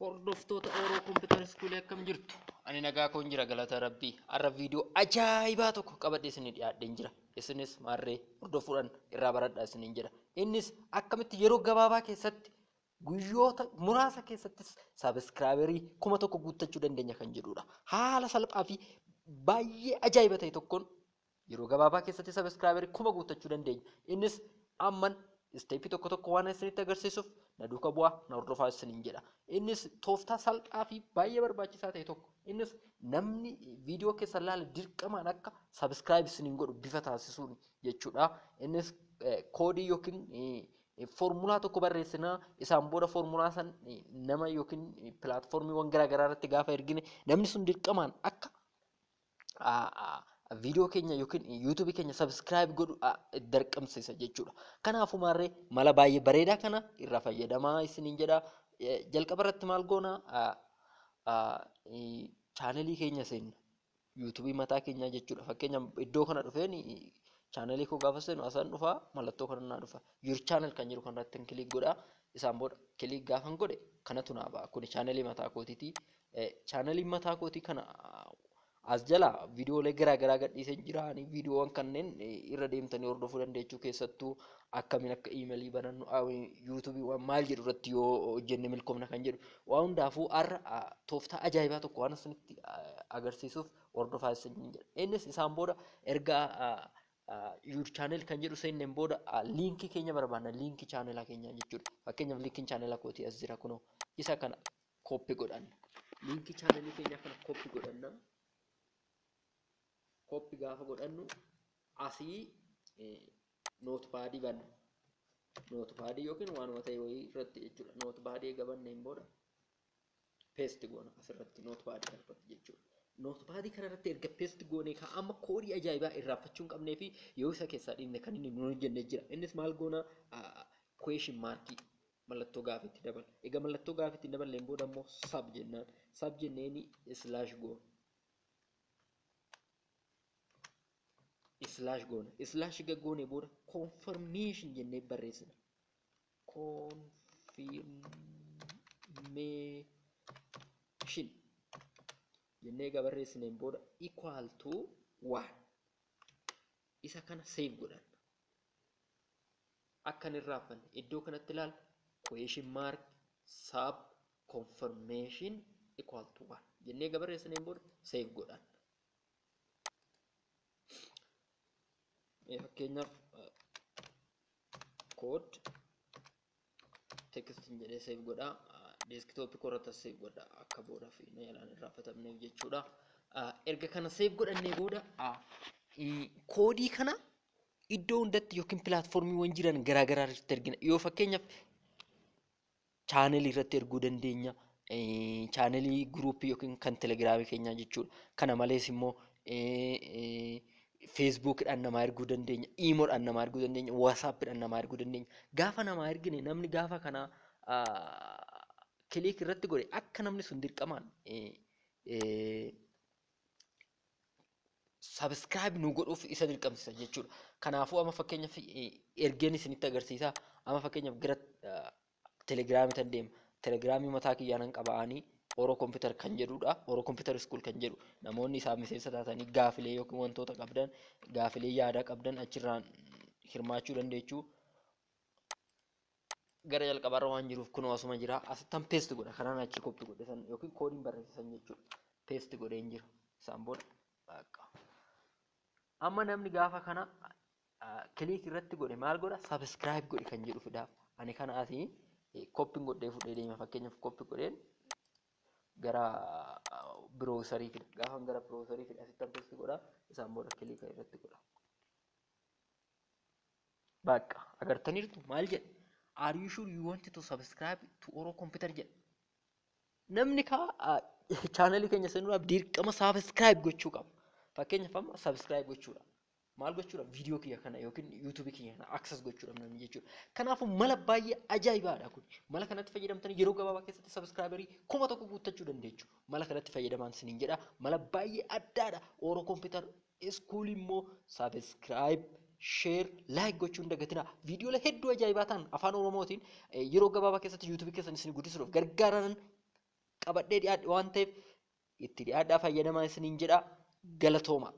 Hordoftoota Oro Computer School akkam jirtu? Ani nagaa koon jira, galata Rabbii. Har'a viidiyoo ajaa'ibaa tokko qabadhee isinii dhiyaadheen jira. Isinis maarree hordofuudhaan irraa baradhaa isiniin jedha. Innis akkamitti yeroo gabaabaa keessatti, guyyoota muraasa keessattis subscriberii 1000 guuttachuu dandeenya kan jedhudha. Haala salphaa fi baay'ee ajaa'iba ta'e tokkoon yeroo gabaabaa keessatti subscriberii 1000 guuttachuu dandeenya. Innis amman stepii tokko tokko waan isinitti agarsiisuuf na duuka bu'aa, na hordofaa isiniin jedha. Innis tooftaa salphaa fi baay'ee barbaachisaa ta'e tokko. Innis namni viidiyoo keessa ilaale dirqamaan akka subscribe isiniin godhu bifa taasisuun jechuudha. Innis koodii yookiin foormulaa tokko barreessinaa, isaan booda foormulaa san nama yookiin pilaatfoormiiwwan garaagaraa irratti gaafa ergine namni sun dirqamaan akka viidiyoo keenya yookiin yuutuubii keenya subscribe godhu dirqamsiisa jechuudha. Kanaafuu maarree mala baay'ee bareedaa kana irraa fayyadamaa isiniin jedha. Jalqaba irratti maal goona? Chaanelii keenya seenna. Yuutuubii mataa keenyaa jechuudha. Fakkeenyaaf iddoo kana dhufeen chaanelii koo gaafa seenu asaan dhufaa, mallattoo kana naa dhufa. Your channel kan jedhu kanarratti click godha. Isaan booda click gaafan godhe kanatu naa ba'a. Kuni chaanelii mataa kootiiti. Chaaneliin mataa kootii kana as jala viidiyoolee garaa garaa gadhiisee jira. Viidiyoowwan kanneen irra deemtanii hordofuu dandeechuu, keessattuu akkamiin akka iimeelii banannu, yuutuubiiwwan maal jedhu irratti yoo hojjenne milkoomna kan jedhu. Waa hundaafuu har'a tooftaa ajaa'ibaa tokko waan isinitti agarsiisuuf hordofaa isin jedha. Innis isaan booda erga your channel kan jedhu seenneen booda liinkii keenya barbaanna, liinkii chaanelaa keenyaa jechuudha. Fakkeenyaaf liinkiin chaanelaa kootii as jira, kunoo isa kana copy godhanna. Liinkii chaanelii keenyaa kana copy godhanna. Copy gaafa godhannu asii notepadii banna. Notepadii yookiin waanuma ta'e wayii irratti jechuudha. Notepadii eega banneen booda paste goona asirratti, notepadii kanarratti jechuudha. Notepadii kanarratti erga paste goonee ka amma koodii ajaa'ibaa irraanfachuu hin qabnee fi yoo isa keessaa dhiibne kan inni nu hojjenne jira. Innis maal goona? Question markii, mallattoo gaafiitti dabala. Egaa mallattoo gaafiitti daballeen booda immoo sub jennaan. Sub jenneeni slash goona. Slash goona. Slash egaa goonee booda confirmation jennee barreessina. Confirmation jennee egaa barreessineen booda equal to 1. Isa kana save godhanna. Akka hin irraanfanne iddoo kanatti ilaal, question mark sub confirmation equal to 1 jennee egaa barreessineen booda save godhanna. Fakkeenyaaf code text jedhee save godha. Desktopii korratti save godha akka booda fi na jalaan irraanfatamneef jechuudha. Erga kana save godhannee booda koodii kana iddoo hundatti yookiin pilaatfoormiiwwan jiran garaagaraa irratti ergina. Yoo fakkeenyaaf chaanelii irratti erguu dandeenya. Chaanelii guruupii yookiin kan telegiraamii keenyaa jechuudha. Kana malees immoo feesbuukidhaan namaa erguu dandeenya, iimoodhaan namaa erguu dandeenya, waasaappiidhaan namaa erguu dandeenya. Gaafa namaa ergine namni gaafa kana click irratti godhe akka namni sun dirqamaan subscribe nu godhuuf isa dirqamsiisa jechuudha. Kanaafuu amma fakkeenyaaf ergeen isinitti agarsiisa. Amma fakkeenyaaf gara telegiraamii tan deema. Telegiraamii mataa kiyyaa nan qaba'anii Oro Computer kan jedhudha. Oro Computer School kan jedhu, namoonni isaan miseensa taatanii gaafilee yookiin wantoota qabdan, gaafilee yaadaa qabdan achirraan hirmaachuu dandeechuu. Gara jalqabaarra waan jiruuf kunoo asuma jira. Asittan paste godha. Kanaan achi copy godhe san yookiin koodiin barreessisan jechuudha. Paste godheen jira. Isaan booda bakka. Amma namni gaafa kana click irratti godhe maal godha? Subscribe godhi kan jedhu fidaaf. Ani kana asii copyn godhee fudhee deema. Fakkeenyaaf copy godheen gara browserii fida. Gaafa gara browserii fida asittan paste godha. Isaan booda click irratti godha. Bakka agartaniirtu maal jedha? "Are you sure you want to subscribe to Oro Computer?" jedha. Namni kaa chaanalii keenya seenuudhaaf dirqama subscribe gochuu qaba. Fakkeenyaaf amma subscribe gochuudha. Maal gochuudha? Viidiyoo kiyya kana yookiin yuutuubii kiyya kana access gochuudha namni jechuudha. Kanaafuu mala baay'ee ajaa'ibaadha kun. Mala kanatti fayyadamtanii yeroo gabaabaa keessatti subscriberii 1000 guuttachuu dandeechu. Mala kanatti fayyadamaan isiniin jedha. Mala baay'ee addaadha. Oro Computer School immoo subscribe, share, like gochuun dagatina. Viidiyoolee hedduu ajaa'ibaa ta'an afaan Oromootiin yeroo gabaabaa keessatti yuutuubii keessan isin guddisuudhaaf gargaaran. qabadhee dhiyaadhe waan ta'eef itti dhiyaadhaa fayyadamaa isiniin jedha. Galatooma.